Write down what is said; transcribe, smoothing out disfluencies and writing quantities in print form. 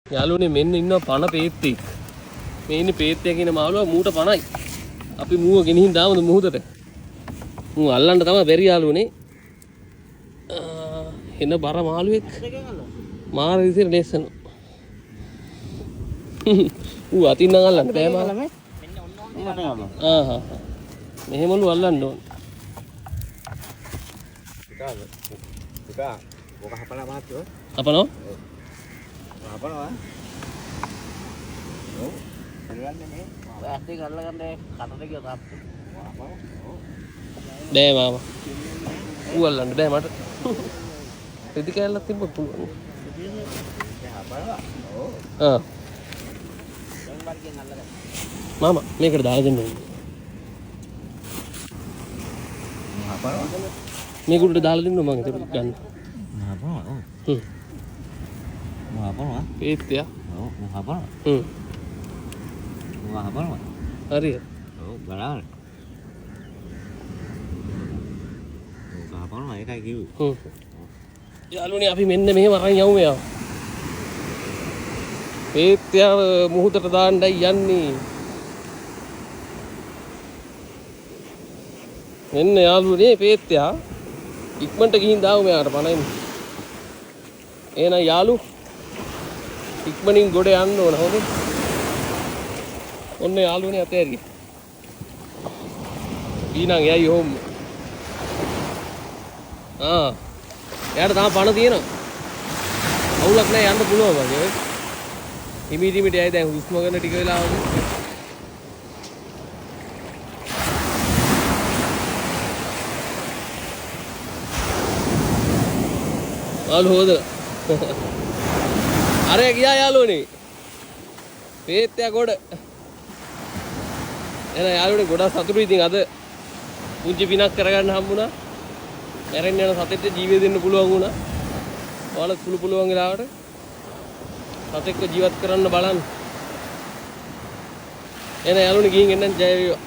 යාළුවනේ මෙන්න ඉන්නවා පණ පේත්තෙක්. මේ ඉන්නේ පේත්තයා කියන මාළුවා මූට පණයි. අපි මූව ගෙනිහින් දාමුද මුහුදට? මූ අල්ලන්න තමයි බැරි යාළුවනේ. එන බර මාළුවෙක්. මාර විදිහට ලෙස්සන. ඌ අතින් නම් අල්ලන්න බෑ මාළු. ආ හා. මෙහෙමලු අල්ලන්න ඕන. පුතා ඔක හපලා මහත්තයෝ. හපනවා? හපනවා. ඔව්. දෙන්නේ මේ. ඔය ඇස් දෙක අල්ලගන්න කටට ගියා තාප්පු. බෑ මාමා. ඌ අල්ලන්න බෑ මට. රෙදි කෑල්ලක් තිබ්බොත් පුළුවන්. හපනවා. ඔව්. ආ. දැන් වර්ගයෙන් අල්ලගන්න. මාමා මේකට දාලා දෙන්න ඕනේ. හපනවා. මේක උඩට දාලා දෙන්න මං ඒක ගන්න. හපනවා. ඔව්. හ්ම්. හපනවා. පේත්තයා. ඔව් හපනවා. හ්ම්. හපනවා. හරිය. ඔව් බලන්න. ඔව් හපනවා ඒකයි කිව්වේ. හ්ම්. යාළුවනේ අපි මෙන්න මෙහෙම අරන් යමු මෙයාව. පේත්තයාව මුහුදට දාන්නයි යන්නේ. මෙන්න යාළුවනේ පේත්තයා ඉක්මනට ගිහින් දාමු මෙයාට පණයින්. එහෙනම් යාළු ඉක්මනින් ගොඩ යන්න ඕන හොඳේ. ඔන්න යාළුවනේ අතේ ඇරියා. ඊනම් යයි ඔහොම. ආ එයාට තාම පණ තියෙනවා. අවුලක් නෑ යන්න පුළුවන් වගේ ඔය. හිමීට හිමීට යයි දැන් හුස්ම ගන්න ටික වෙලාවක. මාළු හොදලා. අර ගියා යාළුවනේ. පේත්තයා ගොඩ. එහෙනම් යාළුවනේ ගොඩක් සතුටුයි ඉතින් අද පුංචි පිනක් කරගන්න හම්බුණා. මැරෙන්න යන සතෙක්ට ජීවය දෙන්න පුළුවන් වුණා. ඔයාලත් පුළු පුළුවන් වෙලාවට සතෙක්ව ජීවත් කරන්න බලන්න. එහෙනම් යාළුවනේ ගිහින් එන්නම් ජය වේවා.